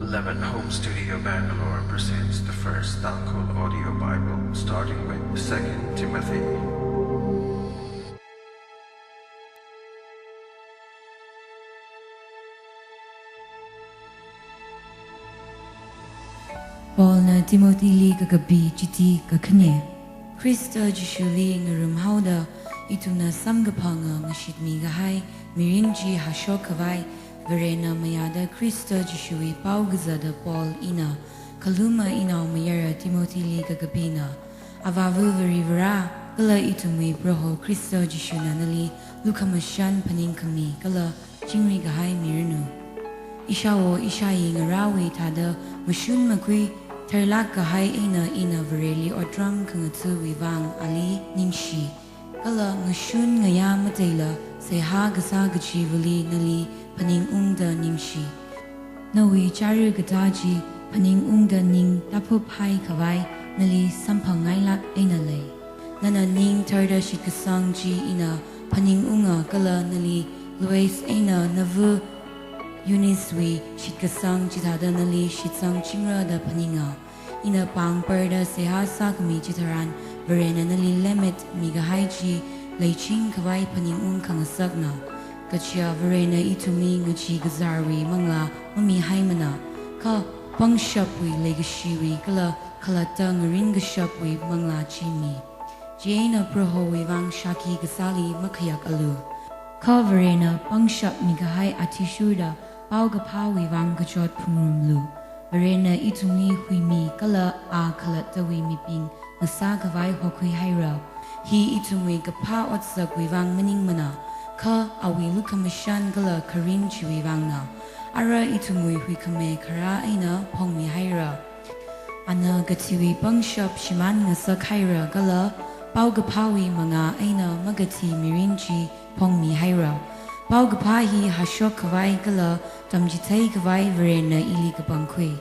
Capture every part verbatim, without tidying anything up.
Lemon Home Studio Bangalore presents the first Tangkhul audio Bible, starting with Second Timothy. Paulna Timothili kakapi chiti kakhane. Khrista Jishuli ngarumhaoda ithumna samkaphanga ngashitmi kahai mirin chi hashok khavai, Varena mayāda Khrista Jishuwui pao kazata Paul ina, khaluma inao mayara Timothili kakapina. Avāva Varivara, kala ithumwui Proho Khrista Jishuna nali lukhamashan phaningkhami kala chingri kahai miranu. Ishāwo ishāyi ngarāwui thāda mashun makhui tharlāk kahai eina ina Vareli otram khangathuwui vang ali ningshi. Kala ngashun ngayā mateila seihā kasā kachivali nali phaningungda ningshi. Nawui chara katā chi phaningungda ning tāphup hai khavai nali samphangngailāk eina lei. Nana ning tharda shitkasang chi ina phaningunga kala nali Lois eina nava Eunice wui shitkasang chithāda nali shitsang chingra da phaninga. Ina pāng parda seihā sākhami chitharan Varena nali lemmet mikahai chi leiching khavai phaningung khangasakna. Kachiya Varena ithumli ngachee kazārwui manglā mamihaimana. Kha pangshapwui leikashiwui kala khalatta ngarin kashapwui manglā chi mi. Chieina Prohowui vang shākhi kasāli makhayākalu. Kha Varena pangshap mikahai athishurda paokaphāwui vang kachot phungrumlu. Varena ithumli huimi kala a khalattawui mibing ngasā khavai hokhui haira. Hi ithumwui kaphā otsakwui vang maningmana, kha awui lukhamashan kala kharing chiwui vangna. Ara ithumwui huikhame kharā eina phongmi haira. Ana kathiwui pangshap shimān ngasak haira kala paokaphāwui mangā eina makathi mirin chi phongmi haira. Paokaphā hi hashok khavai kala tamchithei khavai Varena ili kapangkhui.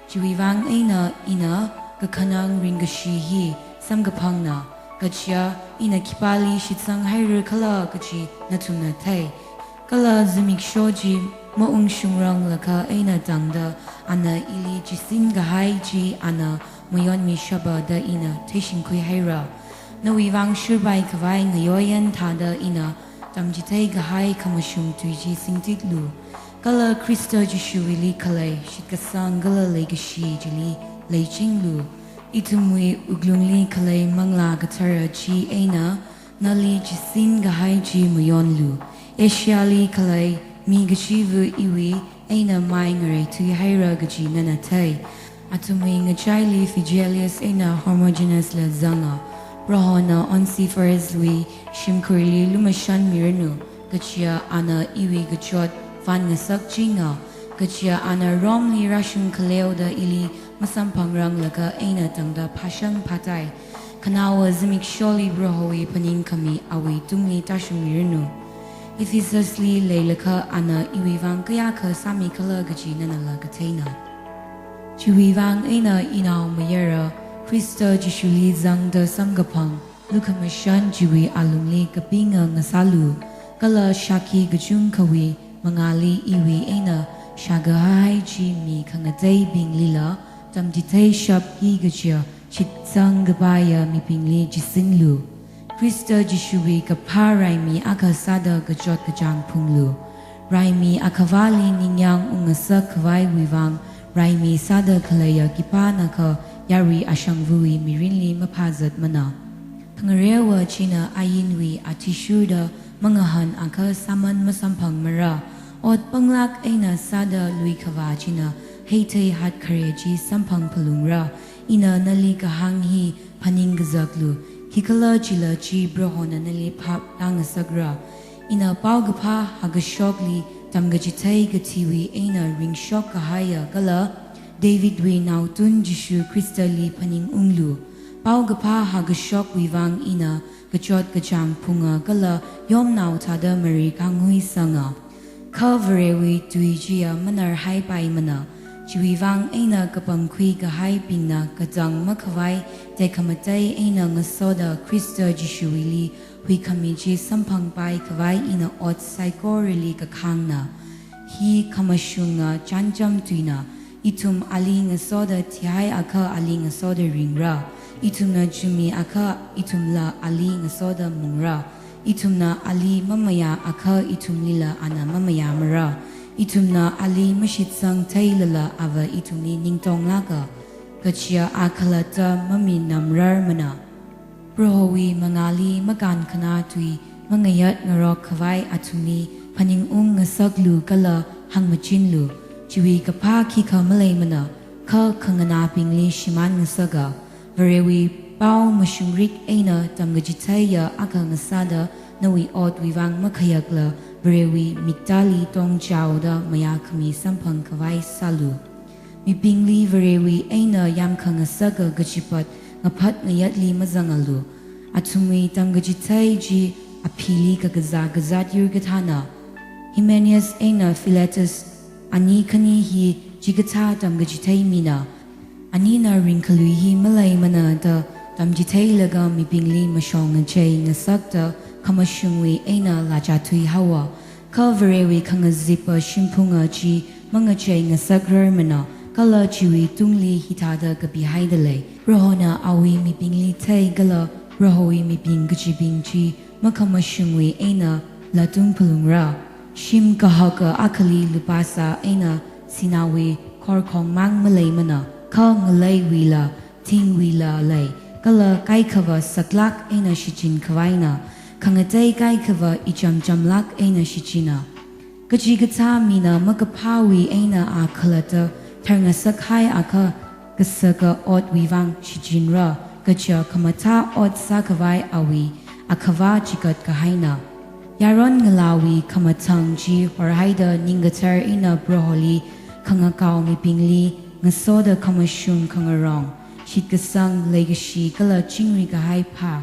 Chiwui vang eina ina kakhanang ringkashi hi samkaphangna, kachiya ina khipāli shitsang haira khala kachi nathumna thei. Kala zimiksho chi maungshungranglakha eina tangda ana ili chisin kahai chi ana mayonmishapa da ina theishingkhui haira. Nawui vang shurpai khavai ngayoyan thāda ina tamchithei kahai khamashung tui chi singtitlu. Kala Khrista Jishuwuili khalei shitkasang kala leikashi chili leichinglu. Ithumwui wuklungli khalei Manglā Kathara chi eina nali chisin kahai chi mayonlu. Asiali khalei mi kachiva iwui eina mai ngareithui haira kaji nana thei. Athumwui ngachaili Phygellus eina Hermogenes la zanga. Prohona Onesiphorus wui shimkhurli lumashanmiranu, kachiya ana iwui kachot vānngasakchinga, kachiya ana Rome li rāshung khaleoda ili masamphangranglaga eina tangda phāshang phātai. Khanaowa zimiksholi Prohowui phaningkhami awui tungli tāshungmiranu. Ephesus li leilakha ana iwui vang kayākha sāmikhala kaji nanala katheina. Chiwui vang eina inao mayara, Khrista Jishuli zangda samkaphang, lukhamashan chiwui alungli kapinga ngasālu, kala shākhi kachungkhawui mangāli iwui eina shākahai chi mi khangateibinglila tamchitheishap hi kachiya shitsang kapaiya mibingli chisinlu. Khrista Jishuwui kaphā raimi akha sāda kachot kachāng phunglu. Raimi akhavāli ningyāng ungngasak khavaiwui vang, raimi sāda khaleiya khipānakha yarui ashangvawui mirinli maphāzatmana. Khangareowa china ainwui athishurda mangahān akha sāman masamphangmara. Ot panglāk eina sāda luikhavā china heithei hatkhare chi samphang phalungra. Ina nali kahāng hi phaning kazaklu, khikhalajila chi Prohona nali phap tāngasakra. Ina paokaphā hakashokli tamkachithei kathiwui eina ringshok kahaiya kala Davidwui naotun Jishu Khristali phaningunglu. Paokaphā hakashokwui vang ina kachot kachāng phunga kala yomnao thāda mari khanghuisanga. Kha Varewui tui chiya manarhaipaimana. Chiwui vang eina kapangkhui kahaibingna katang makhavai tekhamatei eina ngasoda Khrista Jishuwuili huikhami chi samphangpai khavai ina ot saikorali kakhāngna. Hi khamashunga chānjam tuina, Ithum ali ngasoda thihaiakha ali ngasoda ringra. Ithumna chumi akha ithumla ali ngasoda mungra. Ithumna ali mamayāakha ithumlila ana mamayāmara. Ithumna ali mashitsang theilala ava ithumli ningtonglāka, kaja a khalatta maminamrarmana. Prohowui mangāli makānkhanā tui mangayat ngarok khavai athumli phaningung ngasaklu kala hāngmachinlu. Chiwui kaphā khikha maleimana, kha khanganābingli shimān ngasaka. Varewui pao mashungrik eina tamkachitheiya akha ngasāda nawui otwui vang makhayakla Varewui miktāli tongchaoda mayākhami samphang khavai sālu. Mibingli Varewui eina yamkhangasaka kachipat ngaphat ngayatli mazangalu. Athumwui tamkachithei chi aphili kakazā kazāt yur kathāna. Hymenaeus eina Philetus ani khani hi chikathā tamkachithei mina. Anina ringkhalui hi maleimana da tamchitheilaga mibingli mashong ngachei ngasakta khamashungwui eina lajathui haowa. Kha Varewui khangazippa shimphunga chi mangachei ngasakrarmana, kala chiwui tungli hithāda kapihaida lei. Prohona awui mibingli thei kala Prohowui mibing kachibing chi makhamashungwui eina latung phalungra. Shim kahaka akhali lupāsā eina sināwui khorkhongmang maleimana, kha ngaleiwuila, thingwuila lei, kala kaikhava saklāk eina shichin khavaina, khangatei kaikhava icham chamlāk eina shichina. Kachikathā mina makaphāwui eina a khalatta tharngasakhaiakha kasaka otwui vang shichinra, kaja khamathā ot sākhavai awui akhavā chikat kahaina. Yaron ngalāwui khamathāng chi horhaida ningkathar eina Proholi khangakao mibingli ngasoda khamashung khangarong, shitkasang, leikashi kala chingri kahai phā.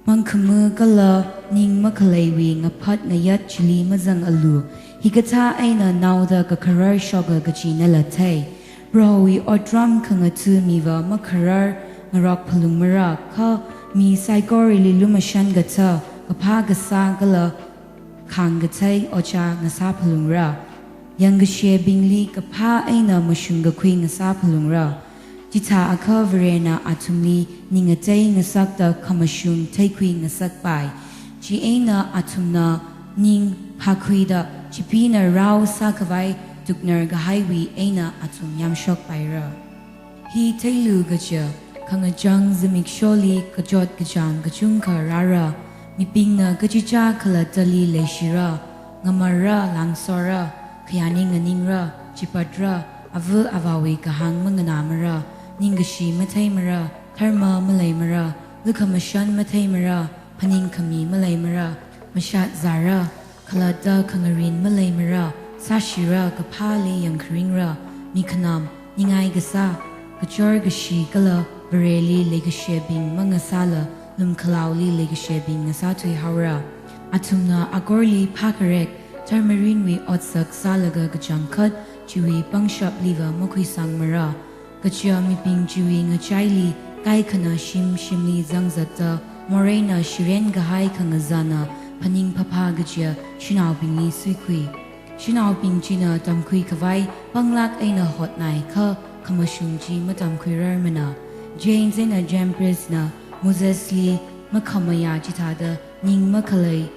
Mangkhamā kala ning makhaleiwui ngaphat ngayat chili mazangalu. Hikathā eina naoda kakharar shoka kaji nala thei. Prohowui otram khangatha miva makharar ngarok phalungmara, kha mi saikorali lumashan katha, kaphā kasā kala khāngkathei ojā ngasā phalungra. Yangkashebingli kaphā eina mashung kakhui ngasā phalungra. Chithāakha Varena athumli ning ngatei ngasakta khamashung theikhui ngasakpai. Chieina athumna ning phākhuida chipina rao sākhavai tuknar kahaiwui eina athum yamshokpaira. Hi theilu kaja, khangachang zimiksholi kachot kachāng kachungkha rāra. Mibingna kachichā khalattali leishira, ngamarra, langsora, khayāning nganingra, chipatra, ava avāwui kahāng manganāmara, ningkashi matheimara, dharma maleimara, lukhamashan matheimara, phaningkhami maleimara, mashat zāra, khalatta khangarin maleimara, sāshira, kaphāli yangkharingra, mikhanam, ningai kasā, kachor kashi kala Vareli leikashebing mangasāla lumkhalaoli leikashebing ngasāthui haora. Athumna akorli phākharek, tharmarinwui otsak sālaga kachangkhat chiwui pangshapliva makhuisangmara. Kaja mibing chiwui ngachaili kaikhana shim shimli zangzatta, moreina shiren kahai khangazāna phaning phapha kaja shanaobingli suikhui. Shanaobing china tamkhui khavai panglāk eina hotnai kha khamashung chi matamkhuirarmana. Jannes eina Jambresna Mosesli makhamayā chithāda ning makhalei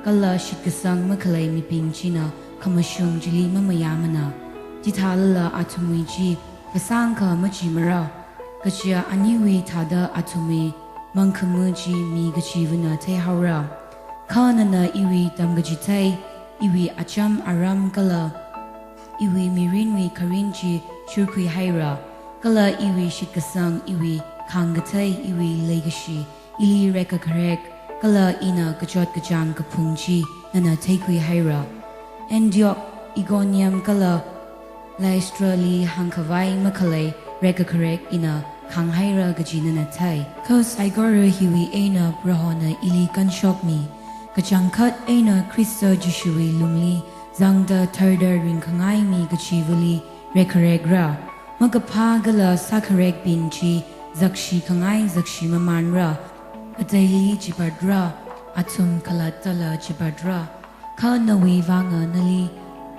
kala shitkasang makhalei mibing china khamashung chili mamayāmana. Chithālala athumwui chi kasāngkha machimara. Kaja aniwui thāda athumwui mangkhamā chi mi kachivana theihaora. Kha nana iwui tamkachithei, iwui acham aram kala iwui mirinwui kharin chi shurkhuihaira. Kala iwui shitkasang, iwui khāngkathei, iwui leikashi, ili rekkakharek, kala ina kachot kachāng kaphung chi nana theikhuihaira. Antioch, Iconium kala Lystrali hāngkhavai makhalei rekkakharek ina khānghaira kaji nana thei. Kha saikora hiwui eina Prohona ili kanshokmi. Kachangkhat eina Khrista Jishuwui lungli zangda tharda ringkhangai mi kachivali rekkarekra. Makaphā kala sākharekbing chi zakshi khangai zakshi mamānra. Ateili chipatra, athum khalattala chipatra. Kha nawui vanga nali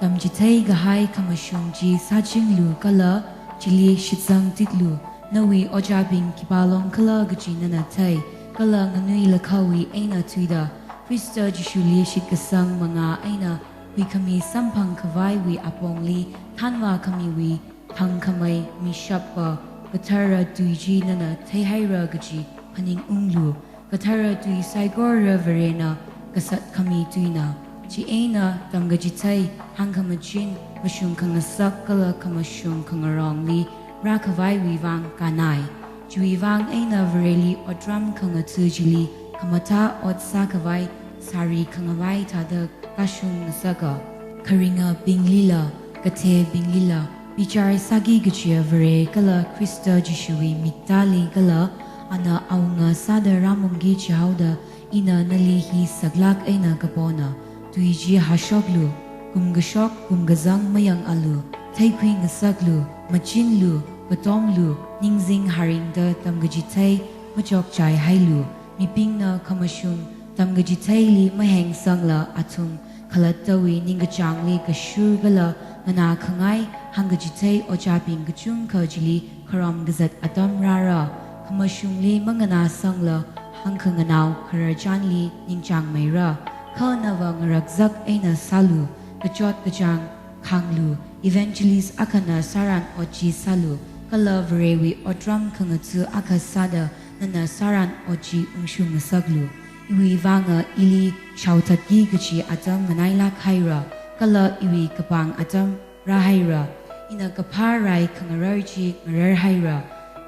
Tamchithei kahai khamashung chi sāchinglu kala chili shitsang titlu. Nawui ojābing khipālong khala kaji nana thei, kala nganuilakhawui eina thuida, Khrista Jishuli shitkasang mangā eina huikhami samphang khavaiwui apongli thānvākhamiwui thangkhamei mishappa kathara tui chi nana theihaira kaji phaningunglu. Kathara tui saikora Varena kasat khami tuina. Chieina tamkachithei, hāngkhamachin, mashung khangasak kala khamashung khangarongli rākhavaiwui vang kānai. Chiwui vang eina Vareli otram khangatha chili khamathā ot sākhavai sari khangavai thāda kashung ngasaka. Kharingabinglila, kathebinglila, bichar sāki kajiya Vare kala Khrista Jishuwui miktāli kala ana awunga sāda rāmungki jihaoda ina nali hi saklāk eina kapona. Tui chi hāshoklu, kumkashok kumkazang mayangalu, theikhui ngasaklu, machinlu, katomlu, ningzing haringda tamkachithei machokchai hailu. Mibingna khamashung tamkachitheili mahengsangla athum khalattawui ningkachāngli kashur kala nganā khangai hāngkachithei ojābing kachungkha chili kharom kazat atam rāra. Khamashungli manganāsangla hāngkhanganao khararchanli ningchāngmeira. Kha nava ngarakzak eina sālu, kachot kachāng khānglu, evangelist akhana sāran ot chi sālu, kala Varewui otram khangatha akha sāda nana sāran ot chi ungshung ngasaklu. Iwui vanga ili shaothatki kaji atam nganailāk haira, kala iwui kapāng atam rāhaira. Ina kaphā rai khangarar chi ngarar haira,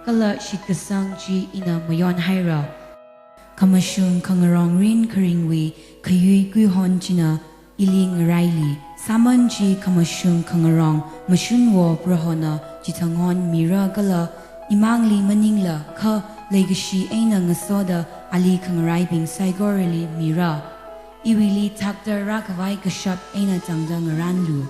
kala shitkasang chi ina mayon haira. Khamashung khangarong rin kharingwui khayui kuihon china ili ngaraili. Sāman chi khamashung khangarong mashunwo Prohona chithanghon mira kala imangli maningla kha leikashi eina ngasoda ali khangaraibing saikorali mira. Iwuili thakta rākhavai kashap eina tangda ngaranlu.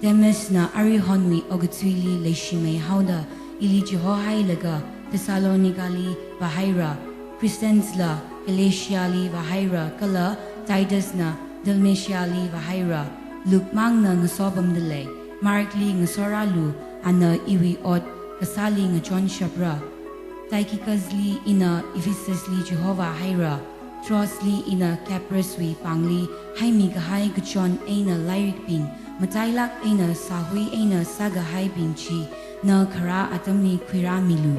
Demasna arihonwui okathuili leishimei haoda ili chihohailaga Thessalonicali vāhaira. Crescensla Galatiali vāhaira kala Titusna Dalmatiali vāhaira. Luke mangna ngasopamdalei. Markli ngasorālu, ana iwui ot kasāli ngachonshapra. Tychicusli ina Ephesusli chihovāhaira. Troasli ina Cypruswui pāngli haimi kahai kachon eina lairikbing, matailāk eina sāhui eina sākahaibing chi na kharā atamli khuirāmilu.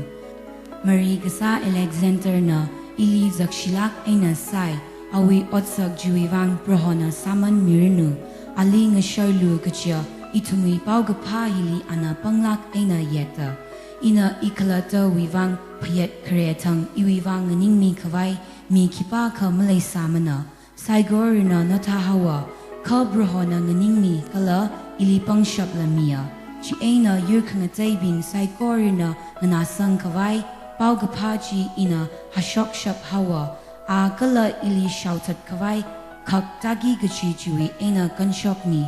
Mari kasā Alexanderna ili zakshilāk eina sai, awui otsak chiwui vang Prohona sāman miranu. Ali ngasharlu kajiya ithumwui paokaphā hili ana panglāk eina yeta. Ina ikhalattawui vang phayet khare thang iwui vang nganingmi khavai mi khipākha maleisāmana. Saikorana nathā haowa, kha Prohona nganingmi kala ili pangshapla miya. Chieina yur khangateibing saikorana nganāsang khavai paokaphā chi ina hāshokshap haowa, a kala ili shaothat khavai khak tāki kaji chiwui eina kanshokni.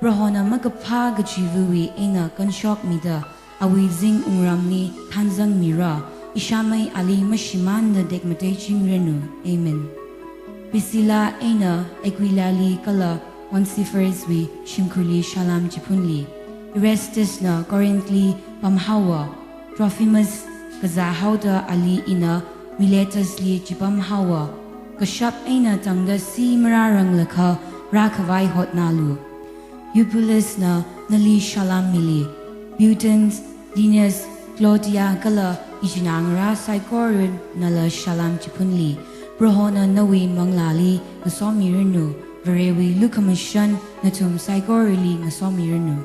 Prohona makaphā kachiva̱wui eina kanshokmida awui zingwungramli thanzangmira. Ishāmei ali mashimānda tekmatei chingranu. Amen. Priscilla eina Aquilali kala Onesiphoruswui shimkhurli salam chiphunli. Erastusna Corinthli pamhaowa. Trophimus kazā haoda ali ina Miletusli chipamhaowa. Kashap eina tangda si marāranglakha rākhavai hotnālu. Eubulusna nali salam mili. Pudens, Linus, Claudia kala ichinā ngarā saikora nala salam chiphunli. Prohona nawui manglāli ngasomiranu. Varewui lukhamashan nathum saikorali ngasomiranu.